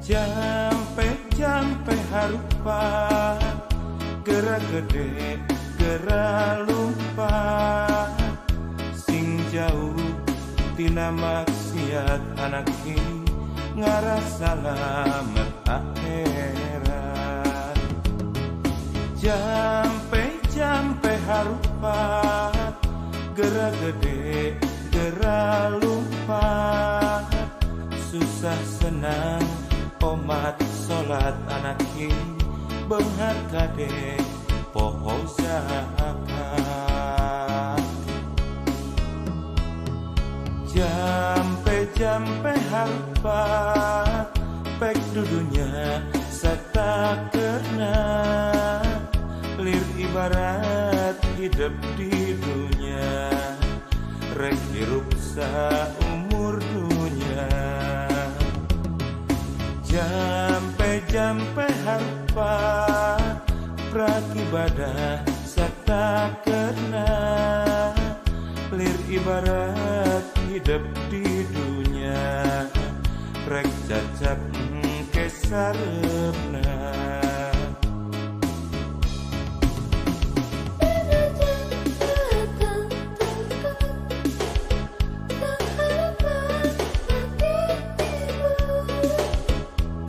Jampe-jampe harupa gerak gede gerak lupa sing jauh tina maksiat anak ngarah salamet akhirat. Jampe-jampe harupa gerak gede gerak lupa susah senang omat salat anak benghar kade poho zakat. Jampe-jampe harupa pek dudunya satakerna lir ibarat hidup di dunia rek hirup saumur dunia. Jampe-jampe harupa prakibadah satakerna lir ibarat hidup di dunia rek cacap kesareupna.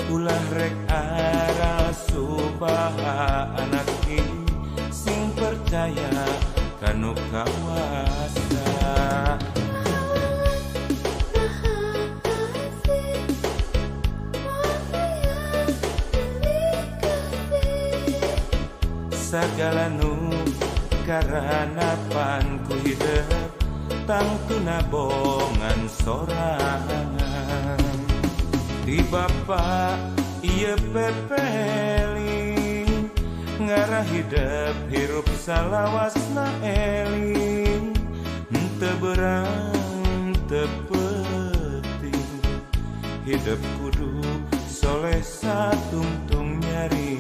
Ulah rek aral subaha anak sing percaya kanu kawasa. Sagala nu karanapan ku hidup tangtuna bongan sorangan. Di bapa ieu pepeling ngarah hidup hirup salawasna eling henteu berang teu peuting hidup kudu soleh satungtung nyari.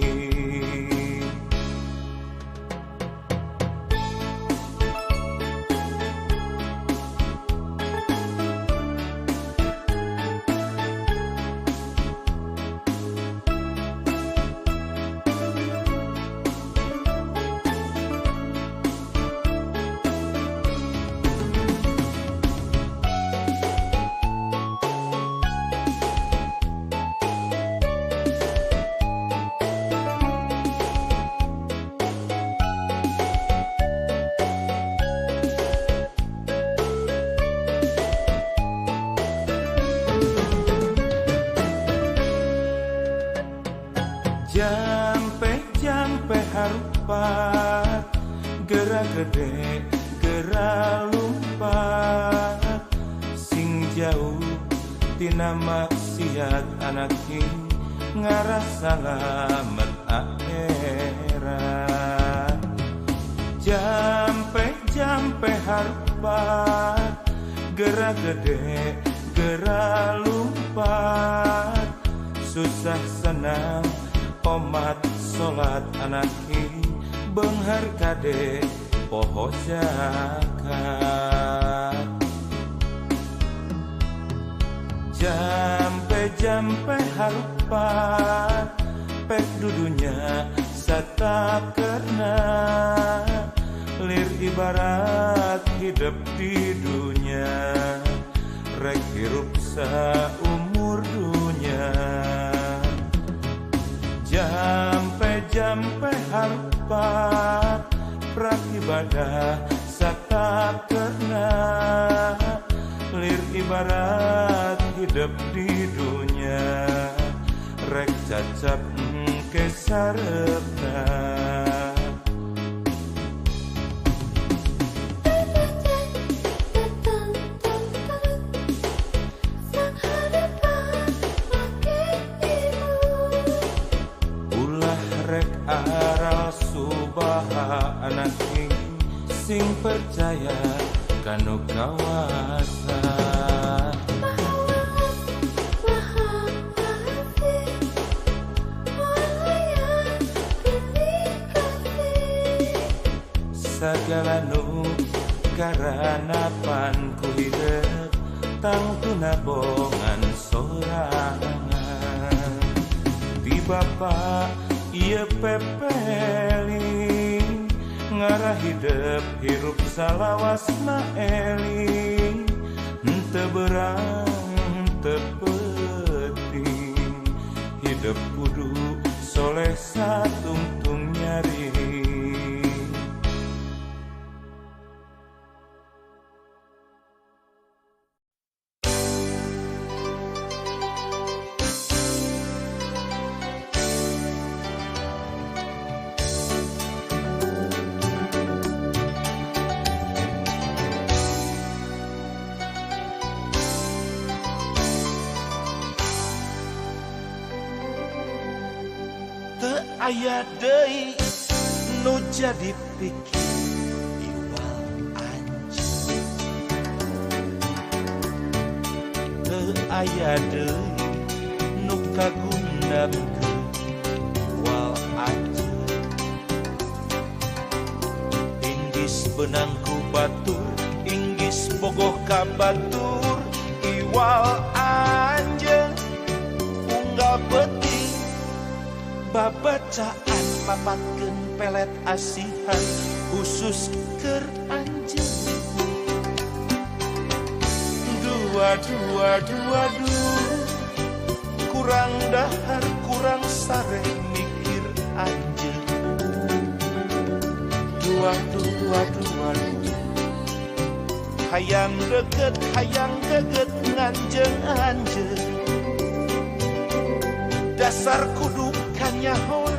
Jampe-jampe harupat gerak gede gerak lumpat sing jauh tina maksiat anak ngarah salamet akhirat. Jampe-jampe harupat gerak gede gerak lumpat susah senang omat salat anak benghar kade poho zakat. Jampe-jampe harupat pek dudunya satakerna lir ibarat hidup di dunia rek hirup saumur dunia. Jampe-jampe harupat prakibadah satakerna lir ibarat hidup di dunia rek cacap kesareupna. Rek aral subaha anak sing percaya kanu kawasa. Sagala nu karanapan ku hidup tangtuna bongan sorangan. bapa ieu pepeling ngarah hidep hirup salawasna eling henteu berang henteu peuting hidep kudu soleh satungtung nyari. Aya deui nu jadi pikir iwal anjeun, teu aya deui nu kagundamkeun iwal anjeun. Inggis beunang ku batur, inggis bogoh ka batur, iwal anjeun unggal peuting babacaan mapatkeun pelet asihan khusus keur anjeun. Dua dua dua dua kurang dahar kurang sare mikir anjeun. Dua dua dua dua hayang deket hayang geget nganjeung anjeun. Dasar kudu kanyahoan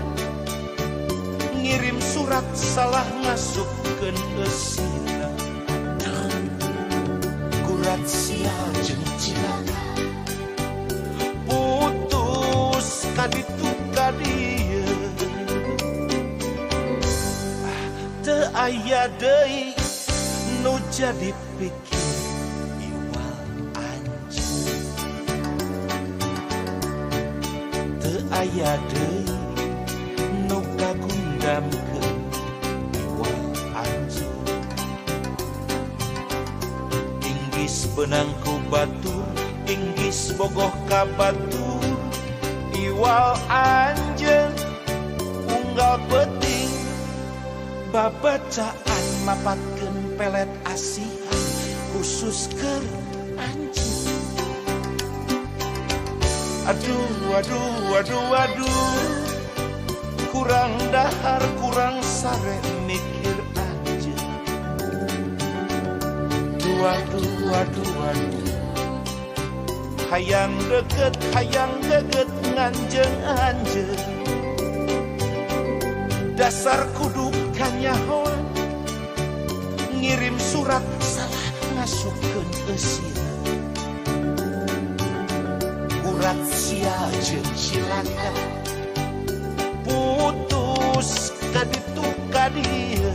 ngirim surat salah ngasupkeun eusina. Kurat sial jeung cilaka putus ka ditu ka dieu. Teu aya deui nu jadi pikir iwal anjeun, teu aya deui nu kagundamkeun iwal anjeun. Inggis beunang ku batur, inggis bogoh ka batur, iwal anjeun unggal peuting babacaan mapatkeun pelet asihan khusus keur anjeun. Aduh aduh aduh aduh kurang dahar kurang sare mikir anjeun. Dua dua dua dua hayang deket hayang geget nganjeung anjeun. Dasar kudu kanyahoan ngirim surat salah ngasupkeun eusina. Kurat sial jeung cilaka putus ka ditu ka dieu.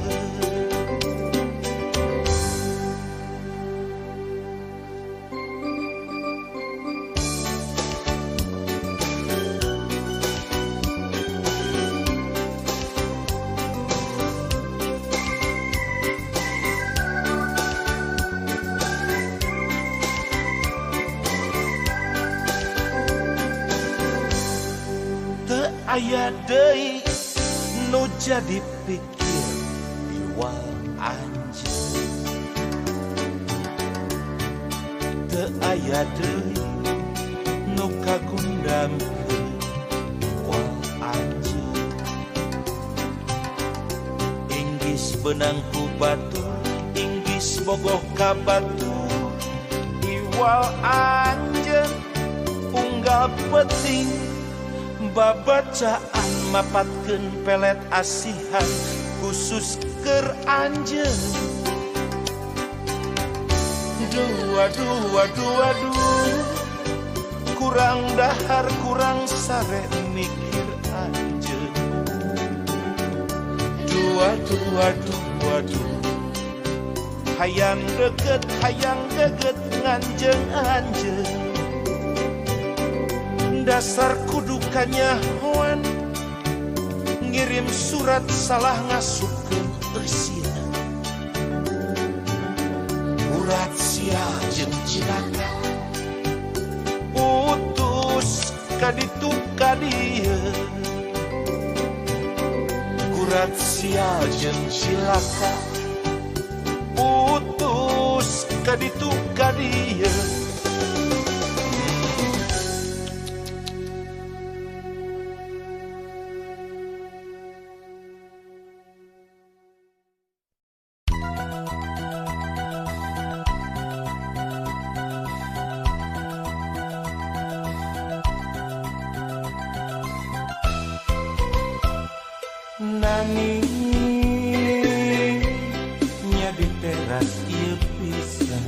Aya deui nu jadi pikir iwal anjeun, teu aya deui nu kagundamkeun iwal anjeun. Inggis beunang ku batur, inggis bogoh ka batur, iwal anjeun unggal peuting babacaan mapatkeun pelet asihan khusus keur anjeun. Dua dua dua dua kurang dahar kurang sare mikir anjeun. Dua dua dua dua hayang deket hayang geget nganjeung anjeun. Dasar kudu kanyahoan ngirim surat salah ngasupkeun eusina. Urat sial jeung cilaka putus ka ditu ka dieu. Sial jeung cilaka putus ka ditu ka dieu. Nani nya di teras ieu pisan,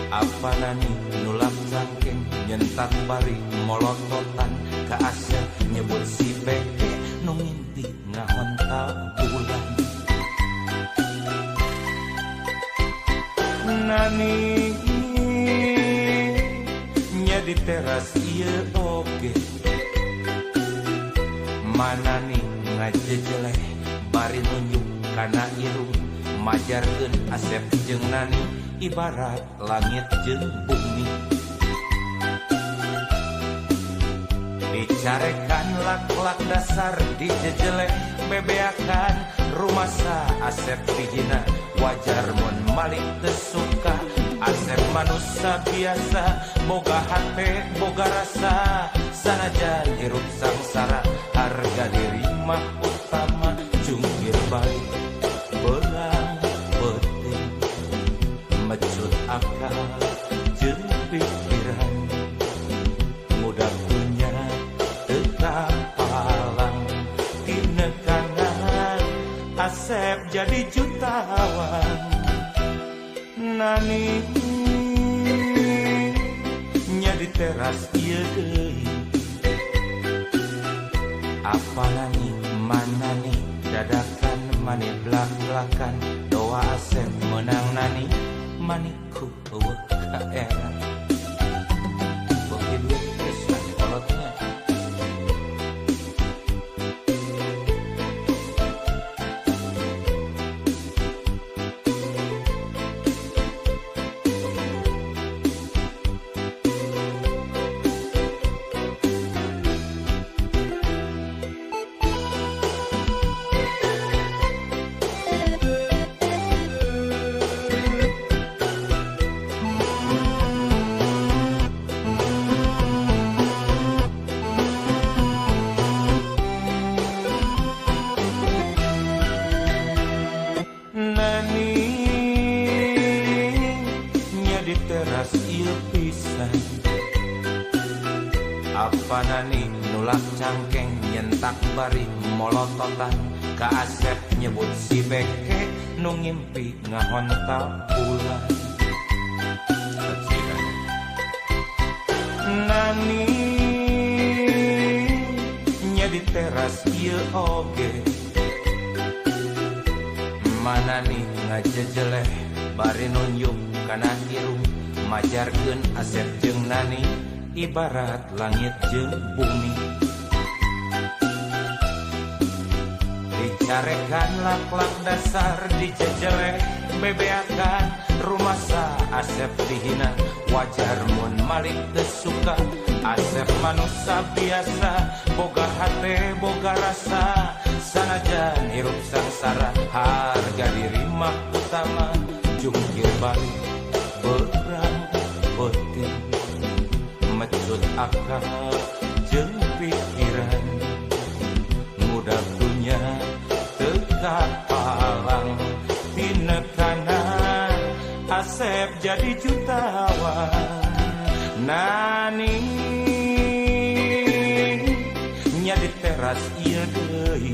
apa nani nulak cangkeng nyentak bari molototan ka Asep nyebut si beke nu ngimpi ngahontal bulan. Nani nya di teras ieu oge, mana nih ngajejeleh bari nunjuk kana irung majarkeun Asep jeung Nani ibarat langit jeung bumi. Dicarekan lak-lak dasar dijejeleh bebeakan rumasa Asep dihina wajar mun malik teu suka. Asep manusia biasa boga hate boga rasa sanajan hirup sangsara harga diri mah utama jungkir balik beurang peuting mecut akal jeung pikiran ngudak dunya teu kapalang tinekanan Asep jadi jutawan. Nani nya di teras ieu deui, apa nani mana nih dadakan mani blak-blakan doa Asep menang nani maniku eueuh ka era. Beuki duit geus kolotnya. Apa nani nulak cangkeng nyentak bari molototan ka Asep nyebut si beke nu ngimpi ngahontal bulan. Nani nya di teras ieu oge, mana nih ngajejeleh bari nunjuk kana irung majarkeun Asep jeung Nani ibarat langit jeung bumi. Dicarekan lak-lak dasar dijejeleh bebeakan rumasa Asep dihina wajar mun malik teu suka. Asep manusia biasa boga hate boga rasa sanajan hirup sangsara harga diri mah utama jungkir balik beurang peuting mecut akal jeung pikiran ngudak dunya teu kapalang tinekanan Asep jadi jutawan. Nani nya di teras ieu deui,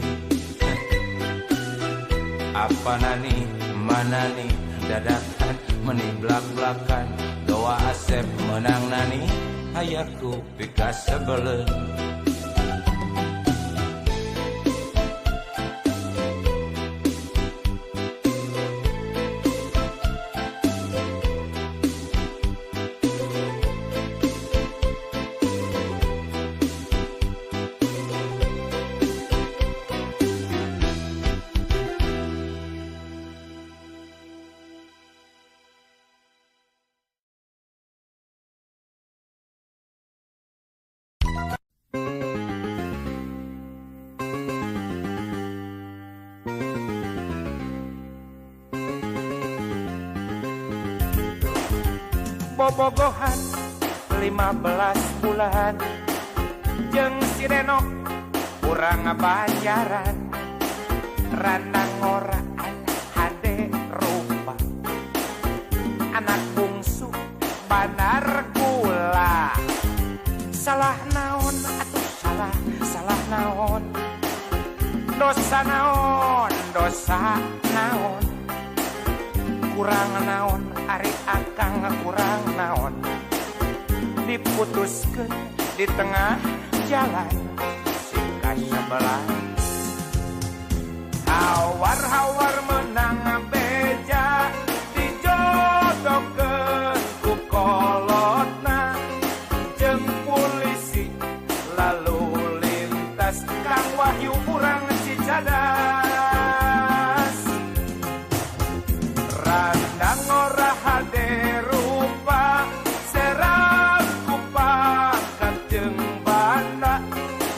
apa nani mana nih dadakan meni blak-blakan doa Asep menang nani hayaku pikasebeleun. Bobogohan 15 bulan jeung si Denok urang Banjaran randang ngora hade rupa anak bungsu bandar gula. Salah naon atuh salah, salah naon, dosa naon, dosa naon, kurang naon ari akang kurang naon, diputuskeun di tengah jalan si kasebelah. Hawar-hawar menang beja dijodohkeun ku kolotna jeung polisi lalu lintas Kang Wahyu urang Cicadas. Randang ora hade rupa serap ku pangkat jeung banda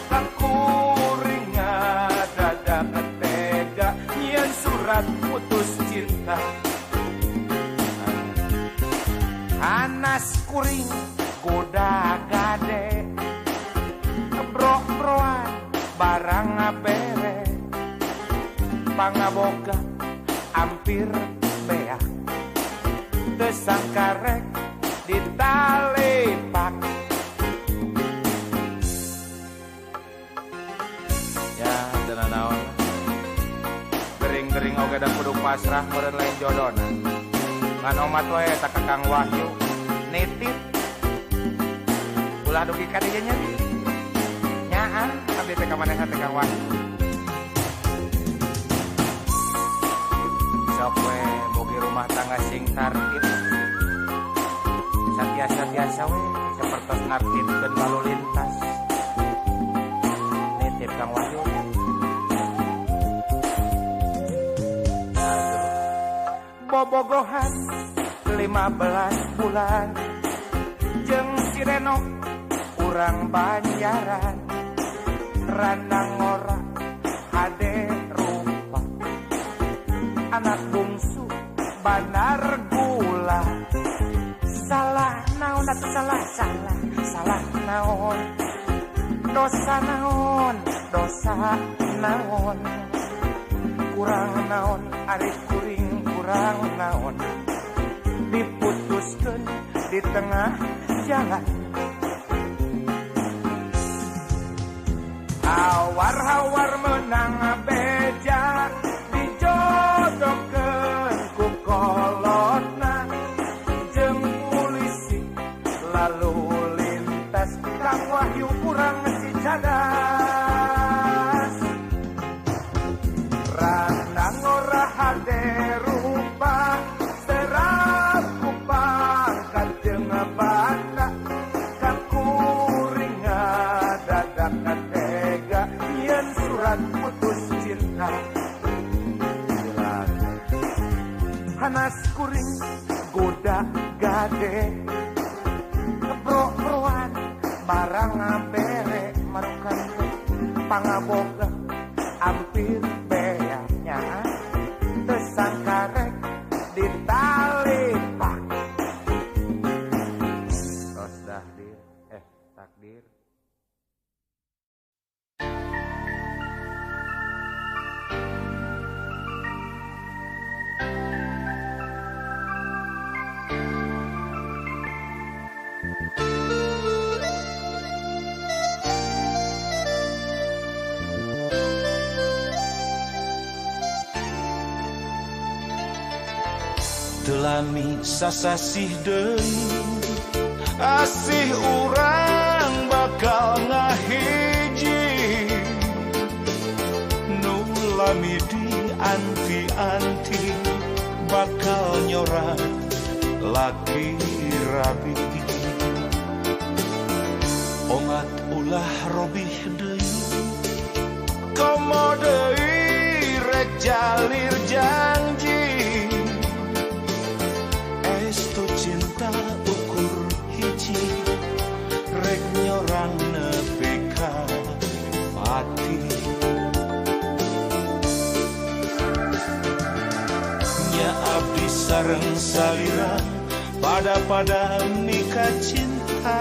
kakuring ngadadak tega nyieun surat putus cinta. Hanas kuring goda gade bro-broan barang bere pangaboga hampir beak teu sangkarek ditalepak. Ya teu nanaon gering-gering oge da kudu pasrah meureun lain jodona ngan omat we eta ka Kang Wahyu nitip ulah dugi ka dieu nya nyaah abdi teh ka manehna teh Kang Wahyu. Sok we mugi rumah tangga sing tartib satiasa-tiasa we sapertos nartibkeun lalu lintas nitip Kang Wahyu. Bobogohan 15 bulan jeung si Renok urang Banjaran randang ngora hade rupa anak bungsu bandar gula. Salah naon atuh salah, salah, salah naon, dosa naon, dosa naon, kurang naon ari kuring kurang naon, diputuskeun di tengah jalan. Hawar-hawar menang beja dijodohkeun ku kolotna jeung polisi lalu lintas Kang Wahyu urang Cicadas. Randang ora hade rupa serap ku pangkat jeung banda kakuring ngadadak tega yen surat putus cinta. Hanas kuring goda gade bro-broan barang bere marukan pangaboga hampir beaknya teu sangkarek ditalipak. Tos dahdir takdir. Telami sasasih deui asih urang bakal ngahiji nu lami di anti-anti bakal nyorak laki rabi. Omat ulah robih deui komo deui rek jalir janji estu cinta ukur hiji rek nyorang nepi ka pati. Nya abdi sareng salira Pada-pada mika cinta.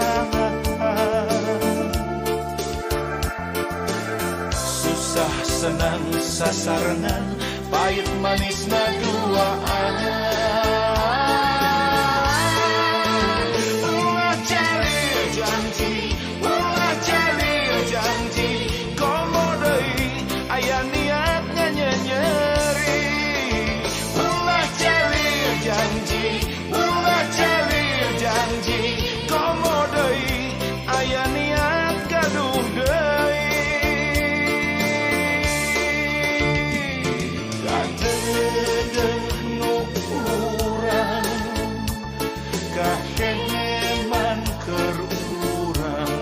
Susah senang sasarengan, pahit manisna duaan. Ulah jalir janji, ulah jalir janji, komo deui aya niat nyanyenyeri. Ulah jalir janji, ulah jalir janji, komo deui aya niat gaduh deui. Kadedeh nu urang kaheman keur urang.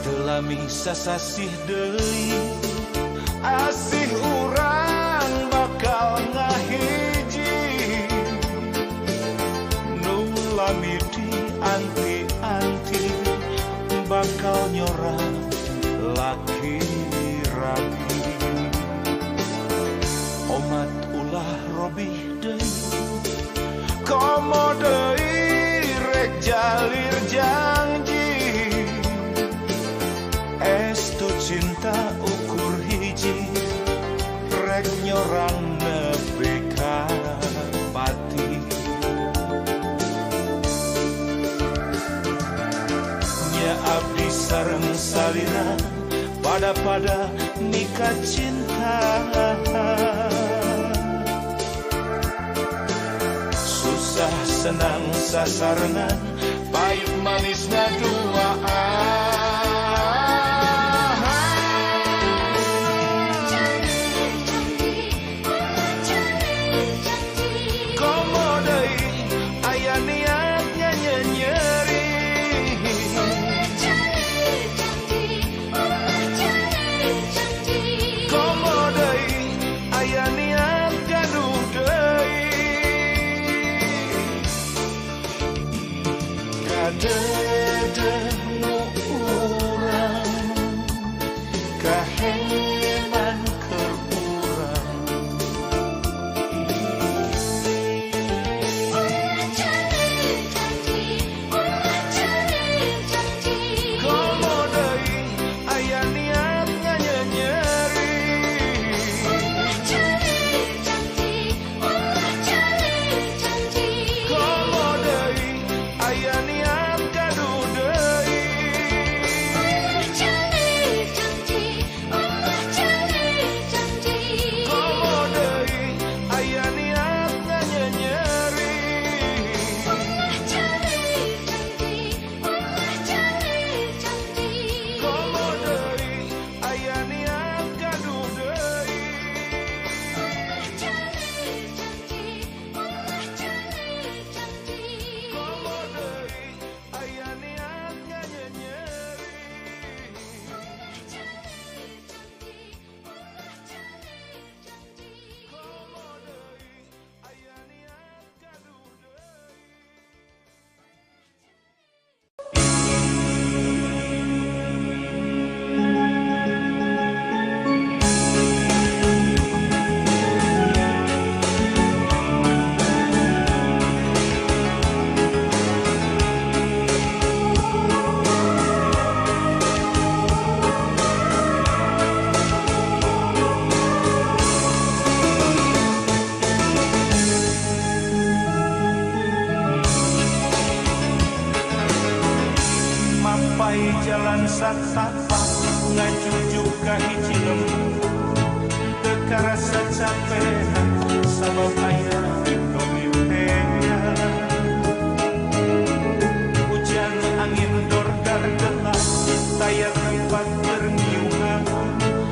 Telami sasasih deui asih urang bakal ngahiji. Nu lami di anti-anti bakal nyorang laki rabi. Omat ulah robih deui komo deui rek jalir janji. Estu cinta ukur hiji rek nyorang nepi ka pati. Nya abdi sareng salira pada-pada nikah cinta. Susah senang sasarengan, pahit manisna duaan. Komo deui aya niat nyanyenyeri. Komo deui aya niat gaduh deui. Kadedeh nu urang kaheman keur urang. Komo deui aya niat nyanyenyeri. Komo deui aya niat gaduh deui. Komo deui aya niat nyanyenyeri. Komo deui aya niat gaduh deui. Komo deui aya niat nyanyenyeri. Komo deui aya niat gaduh deui. Mapai jalan satapak ngajujuk ka hiji lembur. Teu karasa capek sabab aya nu mimpean. Hujan angin dordar gelap taya tempat berniuhan.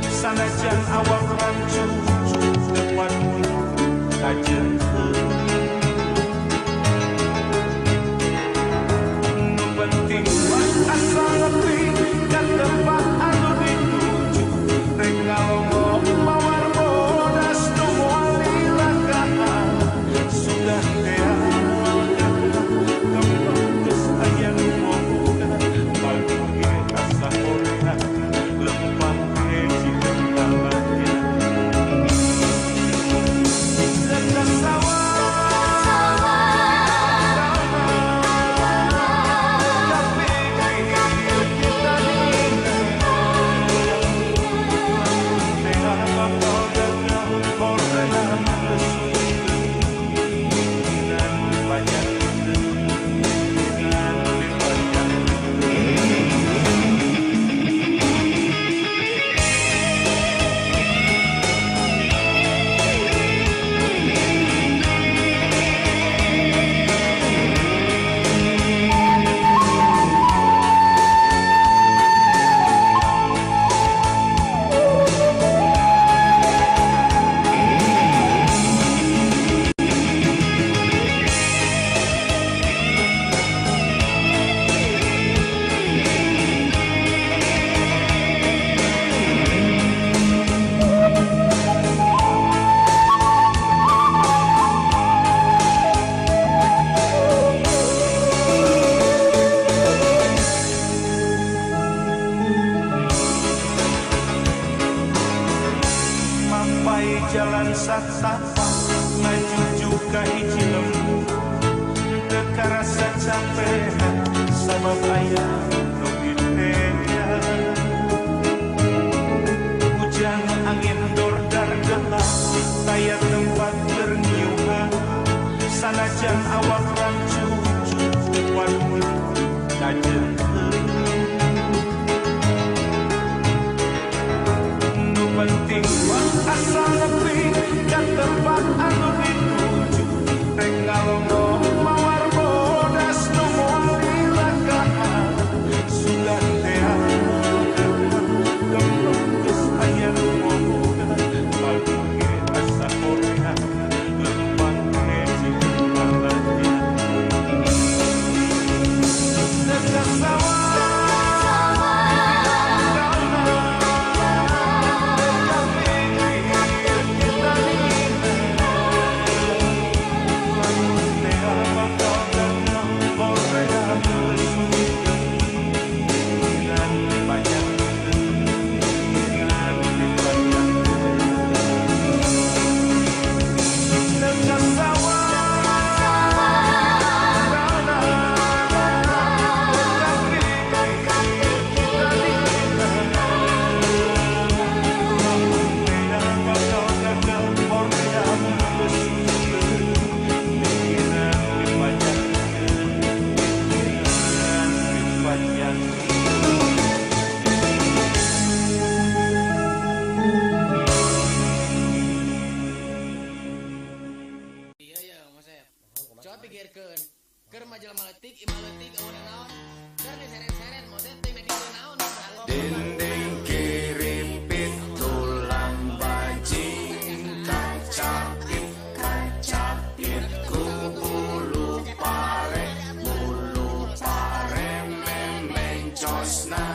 Sanajan awak rancu teu pati kajeun. Nu penting mah asal nepi ka tempat anu dituju rek ngalor. Pai jalan satapak ngajujuk ka hiji lembur teu karasa capek sabab aya nu ditean. Hujan angin dordar gelap taya tempat keur ngiuhan sanajan awak rancucu teu paduli kajeun. Nu penting mah asal nepi ka tempat anu dituju rek ngalongok mawar bodas nu moal dilakaan sugan teh gemblong geus aya nu boga pagu ge asa hoream lempang hiji lalatian teu kasawah. Dinding kiripit tulang bajing kacapit kacapit ku bulu pare memencosna.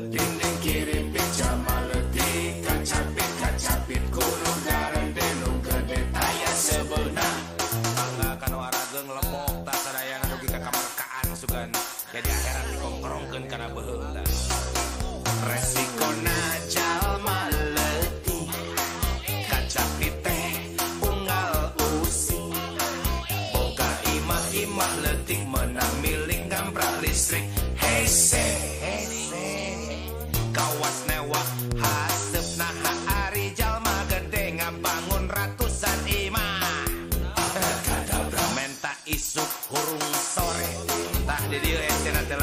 Dinding kiripit jamaleutik kacapit kacapit kudu garende nu gede taya sebeuna. Mangga kanu arageung lemok tah sadayana dugi ka kamerkaan sugan jadi akhirat dikongkrongkeun kana beuheung. Resikona jalma leutik kacapit teh unggal usi boga imah-imah leutik menang milik ngamprak listrik hese hese kawas newak haseup naha ari jalma gede ngabangun ratusan imah menta isuk hurung sore tah di dieu esena teh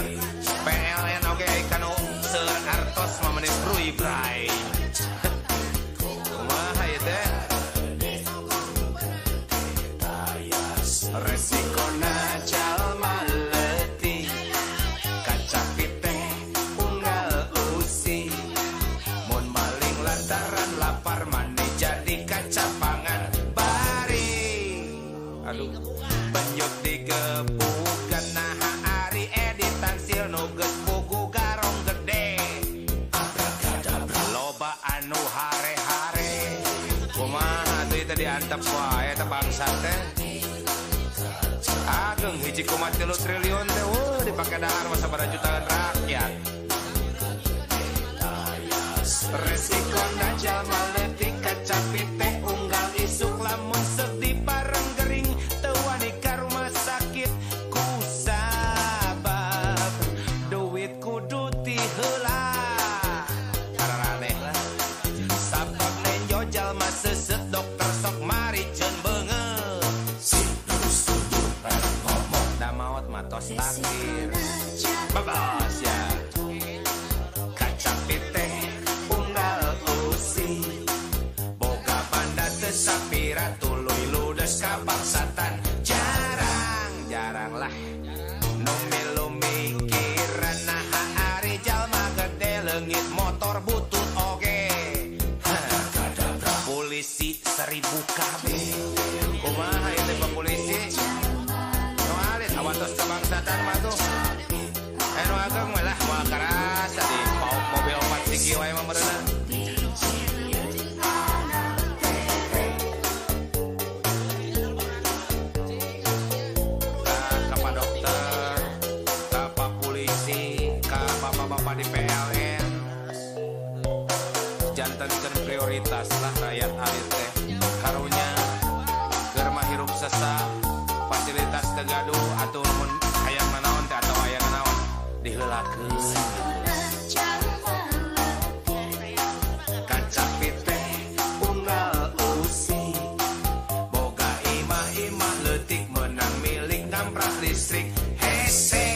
PLN oge kanu seur artos mah meni brui brai. Kumaha ieu teh resikona jalma leutik kacapit teh unggal usi mun maling lantaran lapar mani jadi kacapangan bari. Aduh benyot digebukan naha ari editan sil nu geus pugu garong gede loba anu hare-hare kumaha atuh ieu teh diantep wae eta bangsa teh ageng 1,3 triliun teh weuh dipake dahar mah sabaraha jutaan rakyat. Resikona jalma leutik kacapit teh unggal isuk lamun seuk bareng gering teu wani ka rumah sakit ku sabab duit kudu ti heula kararaneh lah sabab nenjo jalma seuseut dokter sok mariceun beungeut da maot mah tos takdir babas ya kacapit teh unggal usi boga banda teu sapira tuluy ludes ka bangsatan jarang jarang lah nu milu mikiran naha ari jalma gede leungit motor butut oge polisi 1000 KB kumaha ieu teh Pak polisi nu alit awatos ka bangsatan mah tuh nu ageng we lah moal karasa di paok mobil 4 siki wae mah meureunna. Prioritas lah rakyat alit teh. Karunya keur mah hirup sesah, fasilitas teu gaduh atuh mun hayang nanaon teh atawa aya nanaon diheulakeun. Kacapi teh unggal usi, boga imah-imah leutik menang milik ngamprak listrik. Hese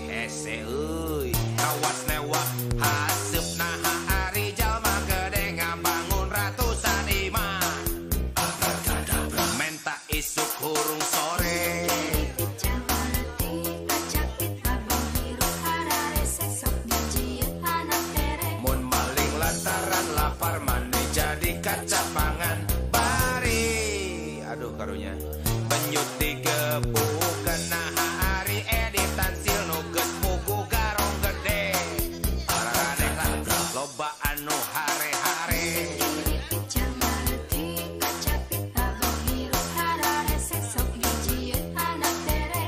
hese euy, kawas newak haseup naha ari jalma gede ngabangun ratusan imah. Menta isuk hurung sore. Mun maling lantaran lapar mane jadi kacapangan bari. Aduh karunya. Penyut digebukeun naha ari Edi Tansil nu geus puguh garong gede. Araraneh lah loba anu hare-hare.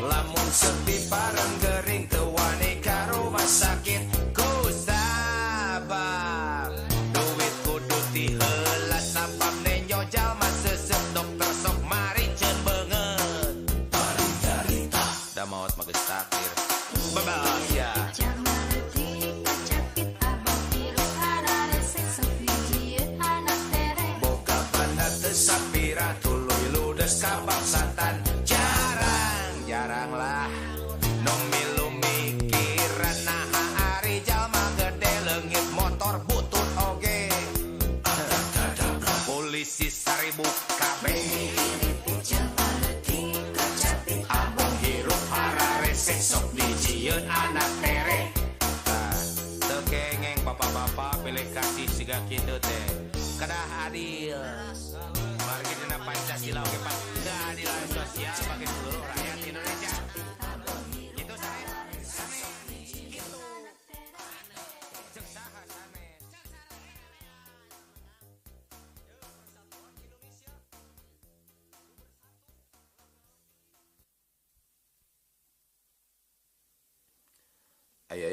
Lamun sepi pareng gering teu wani ka rumah sakit ku sabab duit kudu tiheula sabab nenjo jalma seuseup dokter sok mariceun beungeut. Da maot mah geus takdir. Babas ya. Boga banda teu sapira tuluy ludes ka bangsatan. Jarang jarang lah nu milu mikiran naha ari jalma gede leungit motor butut oge. Polisi 1000 kabeh. Abong hirup hararese sok dijieun anak tere. Tah, teu kengeng bapak-bapak pilih kasih siga kitu teh. Kedah adil. Margi dina Pancasila oge pan keadilan sosial bagi seluruh rakyat Indonesia. Gitu sanes. Sanes. Gitu. Ceuk saha sanes. Persatuan Indonesia. Aya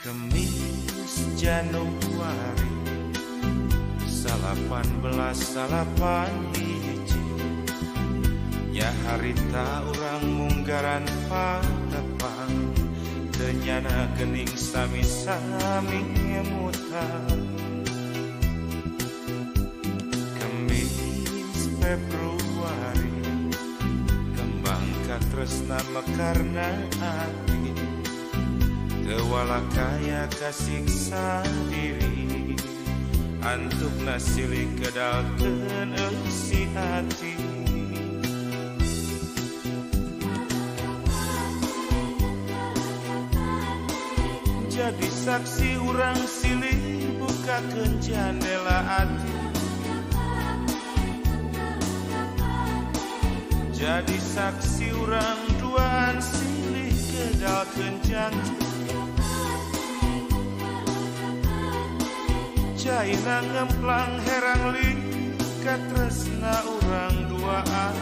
Kemis Januari 1891 nya harita urang munggaran patepang teu nyana geuning sami-sami ngemutan. Kemis Februari kembang katresna mekarna ati teu walakaya kasiksa diri antukna silih kedalkeun eusi ati. Jadi saksi urang silih bukakeun jandela ati. Jadi saksi urang duaan silih kedalkeun janji. Caina ngemplang herang katresna urang duaan.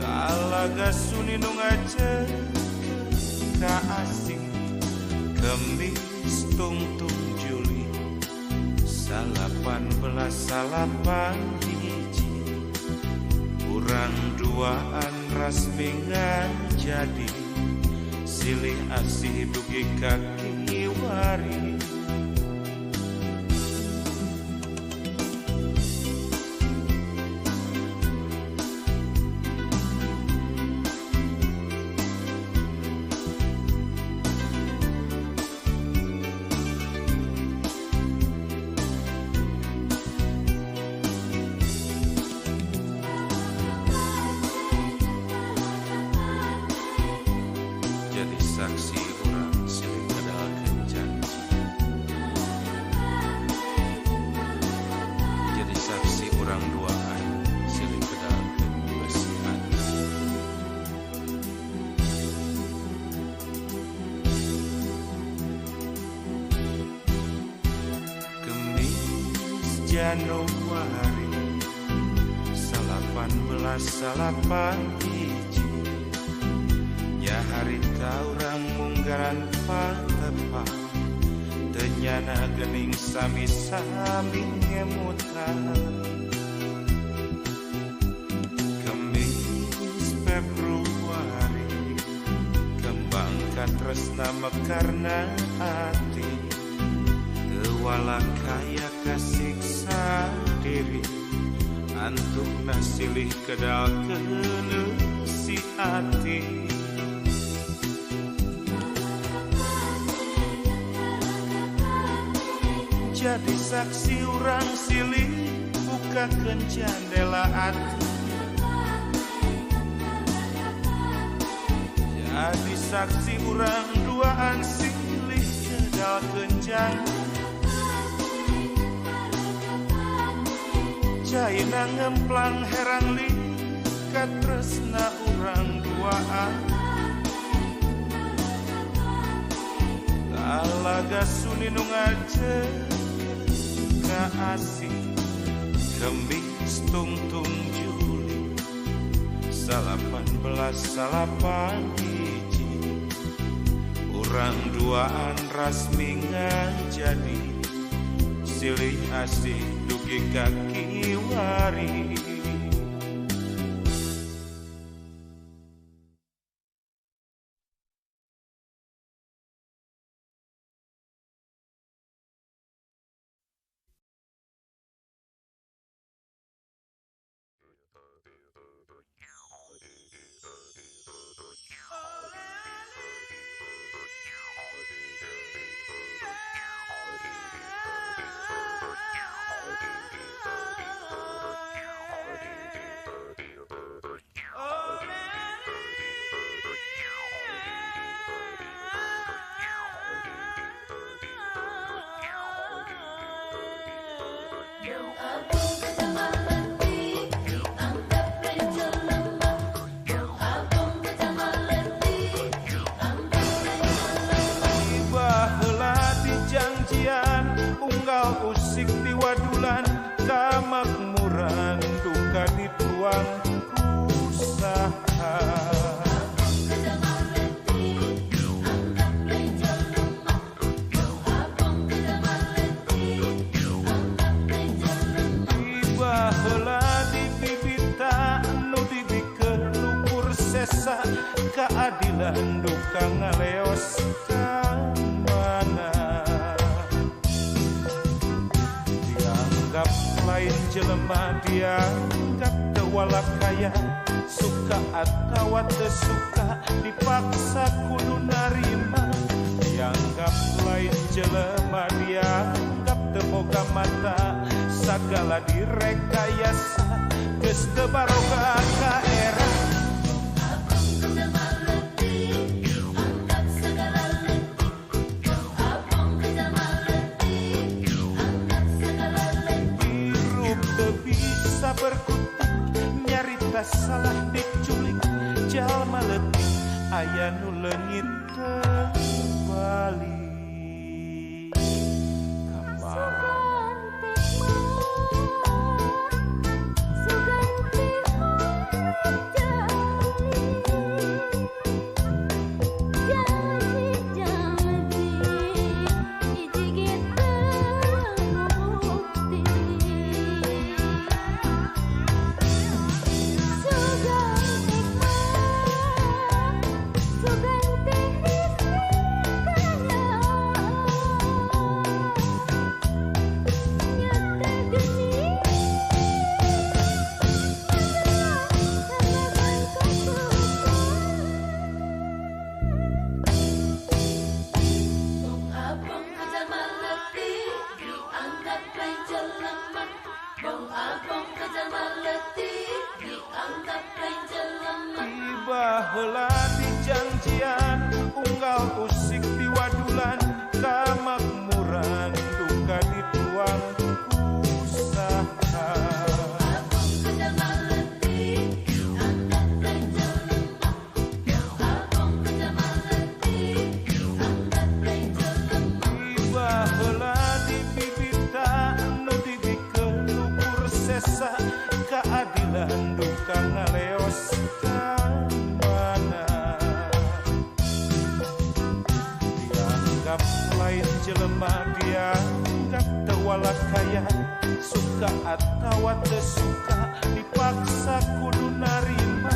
Talaga suni nu ngajak ka asing. Kemis tungtung Juli 1891 urang duaan rasmi ngajadi silih asih dugi ka kiwari. Jadi saksi urang silih kedalkeun janji. Jadi saksi urang duaan silih kedalkeun besi ati. Januari 1891 nya harita urang munggaran patepang teu nyana geuning sami-sami ngemutan. Kemis Februari kembang katresna mekarna ati teu walakaya kasiksa diri antukna silih kedal keuneuh si ati. Jadi saksi urang silih bukakeun jandela ati. Jadi saksi urang duaan silih kedalkeun janji. Caina ngemplang herang katresna urang duaan. Talaga suni nu ngajeng ka asih. Kemis tungtung Juli 1891 urang duaan rasmi ngajadi silih asih dugi ka kiwari. Usik diwadulan kamakmuran duka dituang kusaha. Tiba heula dibibita nu dibikeun lukur sesa keadilan duka ngaleos ka mana. Lain jelema dianggap teu walakaya suka atawa teu suka dipaksa kudu narima. Dianggap lain jelema dianggap teu boga mata sagala direkayasa geus teu baroga ka era. Berkutik nyarita salah diculik jalma leutik aya nu leungit teu balik. Kamana heula dijanjian unggal usik diwadulan kamakmuran duka dituang usaha. Tiba heula dibibita nu dibikeun jelema dianggap teu walakaya, suka atawa teu suka dipaksa kudu narima.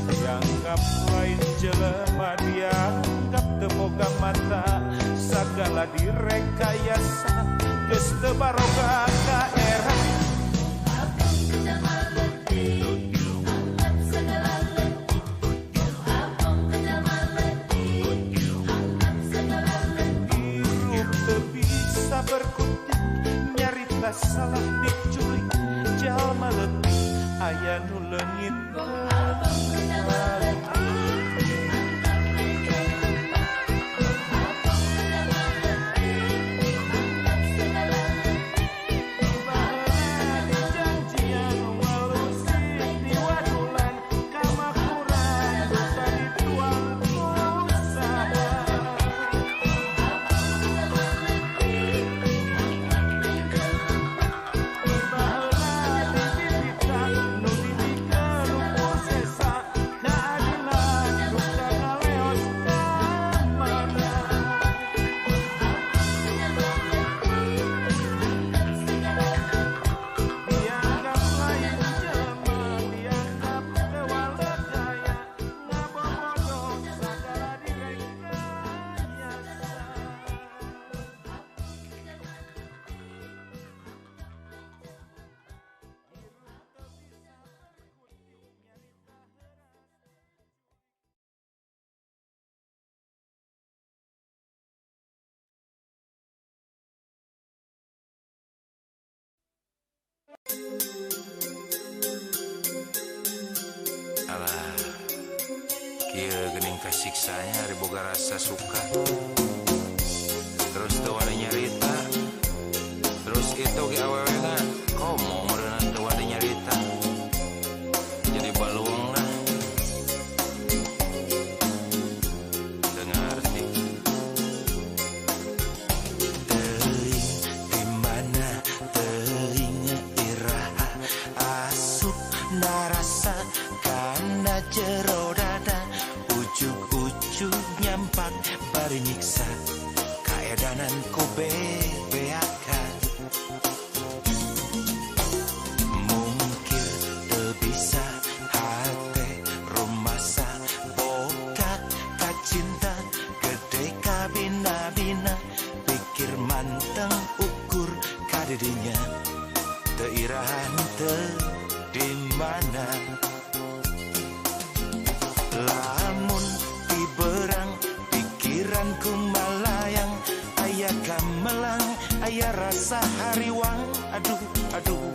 Dianggap lain jelema dianggap teu boga mata, sagala direkayasa geus teu baroga ka era. Berkutik nyarita salah diculik, jalma leutik aya nu leungit. Alah, kieu geuning kasiksanya ari boga rasa suka. Terus teu wani nyarita. Terus itu ge awewena komo meureunna teu wani nyarita. Jadi baluang lah. Teu ngarti. Teuing di mana teuing iraha asup narasa kana jero dada, ujug-ujug nyampak bari nyiksa kaedanan ku bebeakan. Mungkin teu bisa hate rumasa boga kacinta gede kabina-bina, pikir manteng ukur kadidinya teu irahan teu di mana. Lamun diberang pikiranku malayang, aya gamelang aya rasa hariwang. Aduh aduh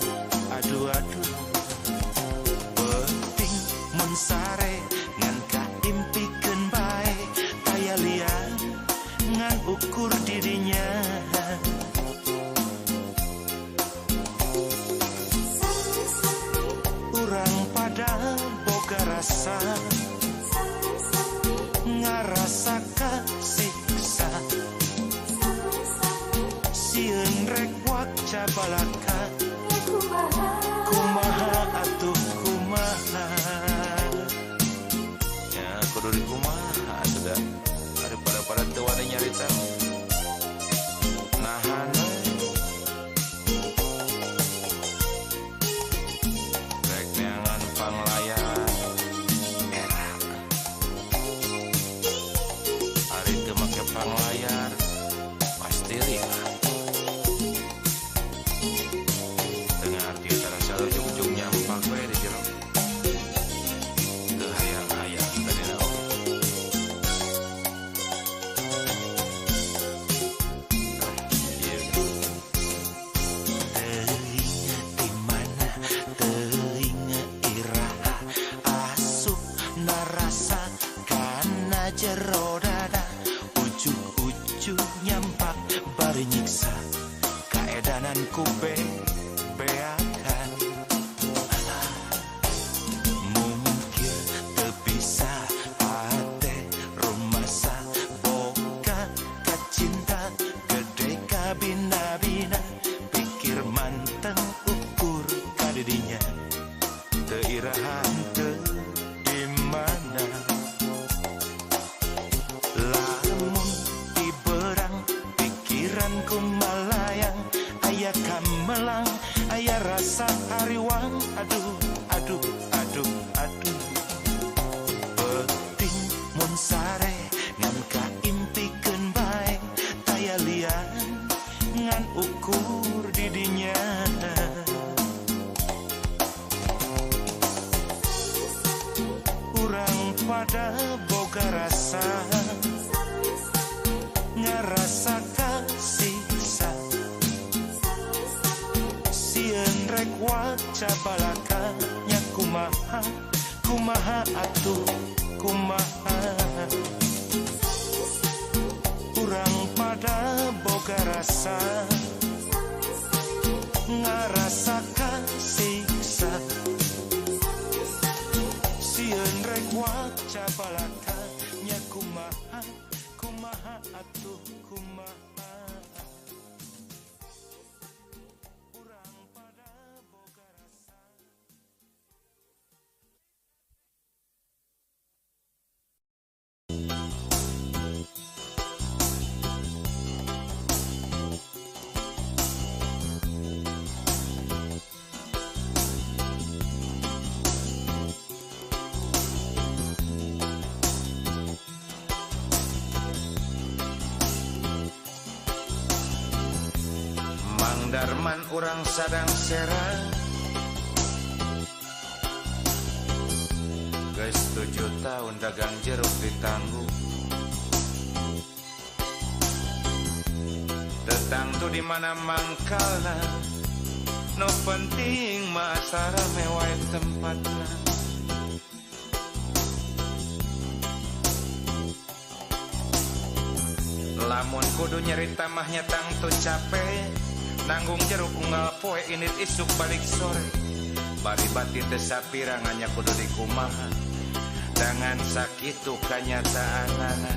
aduh aduh, penting mun sare ngan kaimpikeun bae, taya lian ngan ukur dirinya. Urang pada boga rasa ngarasa kasiksa, sieun rek waca balaka, kumaha atuh kumaha. Ya kudu di kumaha atuh da, ari pada-pada teu wani nyarita nahan rek neangan panglayar era. Ari teu make panglayar pasti riak. Teu ngarti eta rasa ujug-ujug nyampak we di jero. Teu hayang-hayang tadina oge. Ieu teuing di mana teuing iraha asup narasa kana jero dada, ujug-ujug nyampak bari nyiksa kaedanan ku bebeakan. Alah, mungkin teu bisa hate rumasa boga kacinta gede kabina-bina, pikir manteng ukur kadidinya teu irahan teu di mana. Lamun diberang pikiran Lamun sare ngan kaimpikeun bae taya lian ngan ukur didinya. Urang pada boga rasa ngarasa kasiksa sieun rek waca balaka nya kumaha kumaha atuh kumaha. Urang pada boga rasa ngarasa kasiksa sieun rek waca balaka nya kumaha kumaha atuh kumaha. Urang pada boga rasa. Mang Darman urang sadang serang geus 7 tahun dagang jeruk ditanggung. Tetang tu di mana mangkalna, no penting mah sarame wae tempatna. Lamun kudu nyerita mah nya tangtu capek, nanggung jeruk unggal poe init isuk balik sore. Bari bati teu sapirangannya kudu dikumaha dangan sakitu kanyataanana.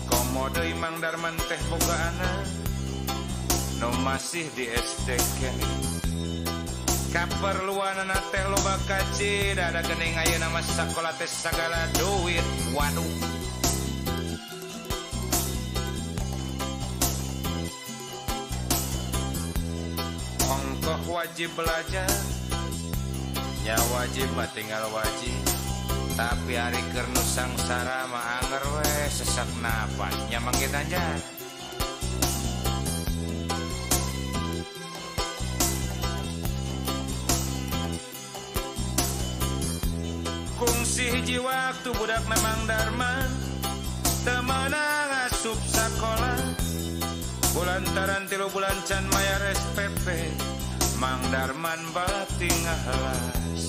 Komo deui Mang Darman teh boga anak nu masih di SD keneh. Kaperluanana teh loba kacida da geuning ayeuna mah sakola teh sagala duit. Waduh. Ongkoh wajib belajar, nya wajib mah tinggal wajib. Tapi ari keur nu sangsara mah anger we sesak napas nya mangke tanjar. Kungsi hiji waktu budak memang Darman teu meunang asup sakola. Bulantaran 3 bulan can mayar SPP, Mang Darman bati ngahelas.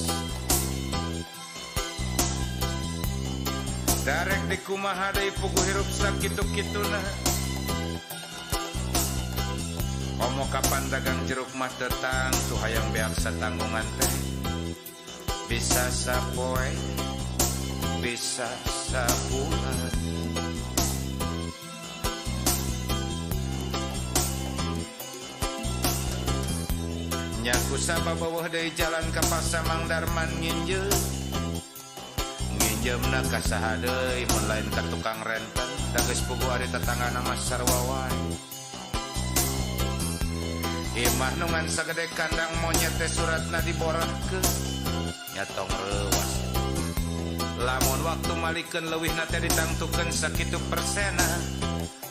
Darek dikumaha deui puguh hirup sakitu-kituna. Komo kapan dagang jeruk mah teu tangtu hayang beak satanggungan teh. Bisa sapoe, bisa sabulan. Nyaku sababeueuh deui jalan ka pasar Mang Darman nginjeum. Nginjeumna ka saha deui mun lain ka tukang renten, da geus puguh ari tetanggana mah sarua wae. Imah nu ngan sagede kandang monyet teh suratna diborahkeun. Nya tong reuwas. Lamun waktu malikeun leuwihna teh ditangtukeun sakitu persena.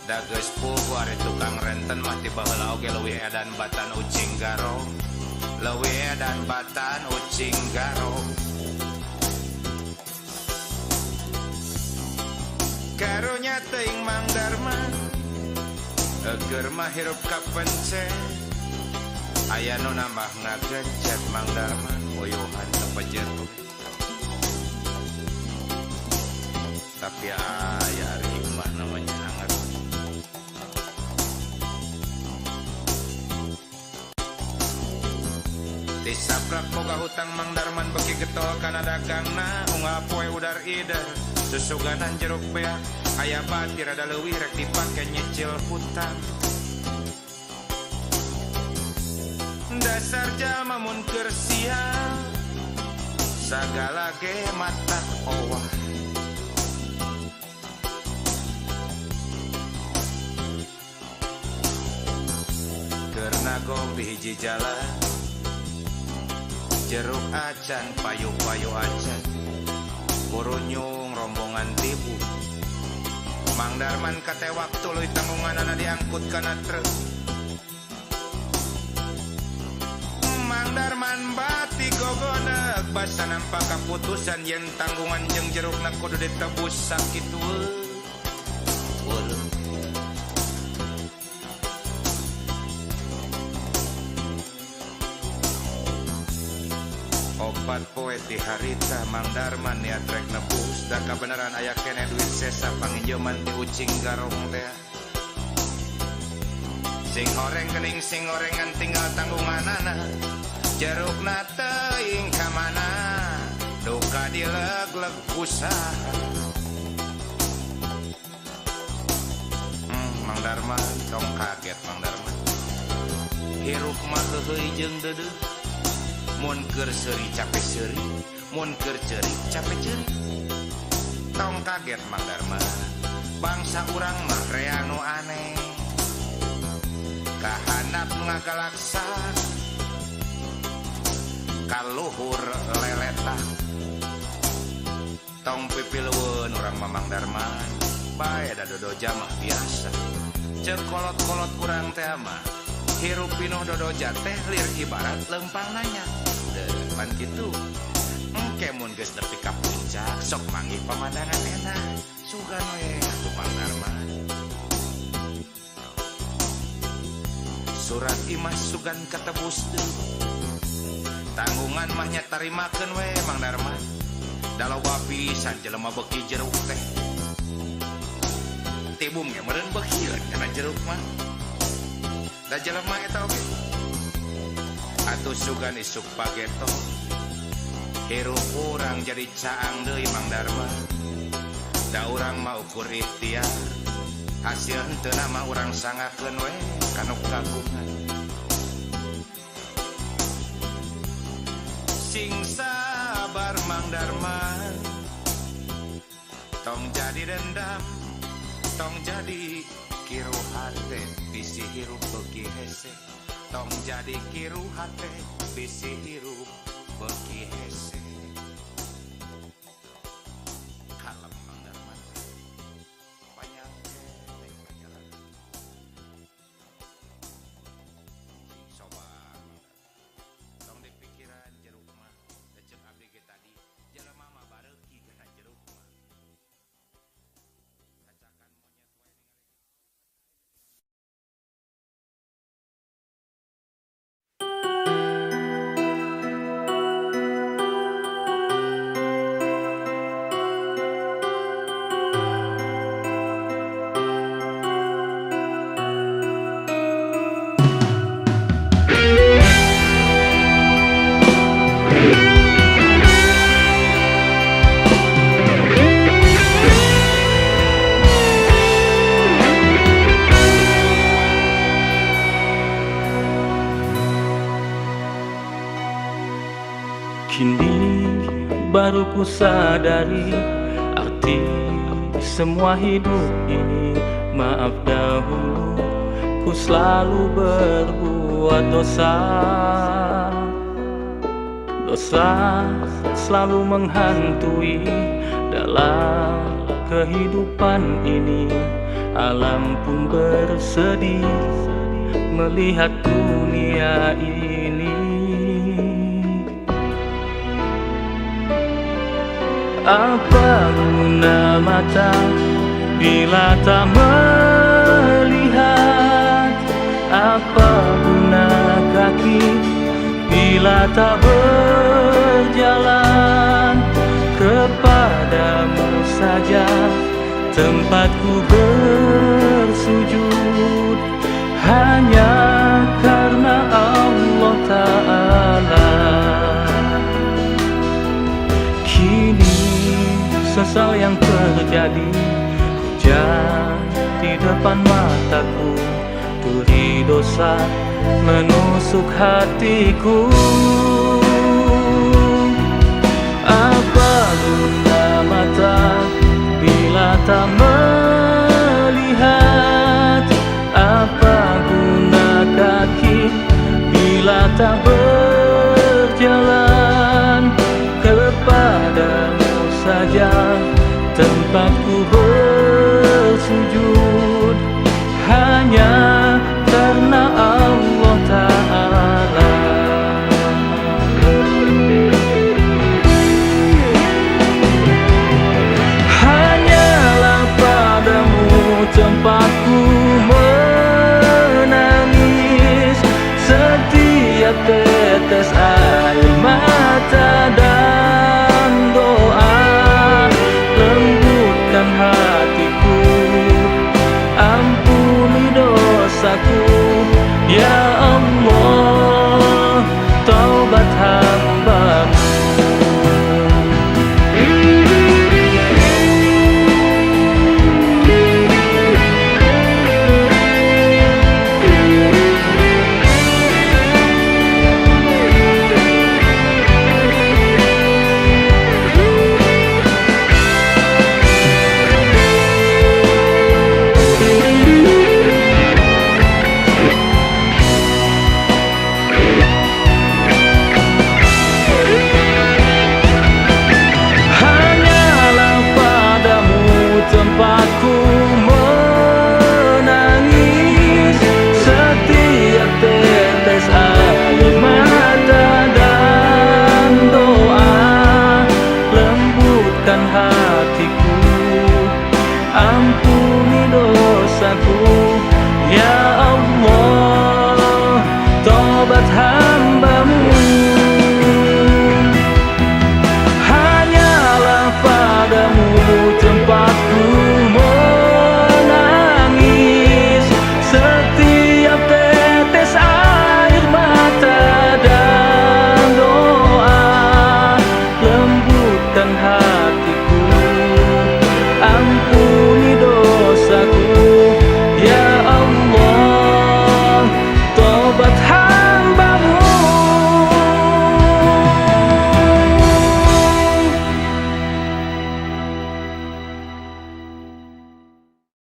Da geus puguh ari tukang renten mah ti baheula oge leuwih edan batan ucing garo. Leuwih edan batan ucing garo. Karunya teuing Mang Darman keur mah hirup kapencet. Aya nu nambah ngagencet Mang Darman uyuhan tepejet. Tapi aya ari hikmah namanya hangat. Tisaprak boga hutang Mang Darman beki getol kana dagangna unggal poe udar ider susuganan jeruk beak aya bati rada leuwih rek dipake nyicil hutang. Dasar jalma mun keur sial sagala ge mata owah. Keur nagong di hiji jalan Jeruk acan payu-payu acan kurunyung rombongan tibu. Mang Darman katewak tuluy tanggunganana diangkut kana truk. Mang Darman bati gogonek basa nampak kaputusan yen tanggungan jeung jerukna kudu ditebus sakitu. Opat poe ti harita Mang Darman niat rek nebus da kabeneran aya keneh duit sesa panginjeuman ti ucing garong teh. Sing horeng kening sing gorengan tinggal tanggunganana jerukna teuing ka mana duka dileg-leg usaha. Mang Darman tong kaget Mang Darman hirup mah heuheuy jeung deudeuh. Mun keur seuri capek seuri, mun keur ceurik capek ceurik. Tong kaget Mang Darman, bangsa urang mah rea nu aneh. Kahanap ngagalaksa, kaluhur leleta. Tong pipilueun urang mah Mang Darman, bae da dodoja mah biasa. Ceuk kolot-kolot urang teh mah hirup pinuh dodoja teh lir ibarat lempang nanya. Depan kitu engke mun geus nepi ka puncak sok manggih pamandangan enak sugan we atuh Mang Darman. Surat imah sugan katebus deui tanggungan mah nya tarimakeun we Mang Darman. Da loba pisan jelema beuki jeruk teh tibum ge meureun beuki kana jeruk mah. Da jelema eta oge atuh sugan isuk pageto hirup urang jadi caang deui Mang Darman. Da urang mah ukur ikhtiar hasil henteu mah urang sangakeun we kanu kagungan. Sing sabar Mang Darman, tong jadi dendam, tong jadi kiru hate bisi hirup beuki hese. Tong jadi kiru hate bisi hirup beuki hese. Kalem Mang Darman panjang teh jalan. Sing sobar tong dipikiran jeruk mah ceuk abdi ge tadi jelema mah bareuki kana jeruk mah. Cacakan monyet wae ningali. Kini baru ku sadari arti semua hidup ini. Maaf dahulu ku selalu berbuat dosa. Dosa selalu menghantui dalam kehidupan ini. Alam pun bersedih melihat dunia ini. Apa guna mata bila tak melihat? Apa guna kaki bila tak berjalan? Kepadamu saja tempatku bersujud, hanya karena Allah Ta'ala. Kini sesal yang terjadi, hujan di depan mataku, duri dosa menusuk hatiku. Apa guna mata bila tak melihat? Apa guna kaki bila tak berjalan? Tempatku bersujud, hanya karena Allah Ta'ala. Hanyalah padamu tempatku menangis, setiap tetes air mata dan doa lembutkan hatiku, ampuni dosaku, ya Allah, taubat hambamu. Hanyalah padamu tempatku menangis, setiap tetes air mata dan doa lembutkan hatiku, ampuni dosaku, ya Allah, taubat hati.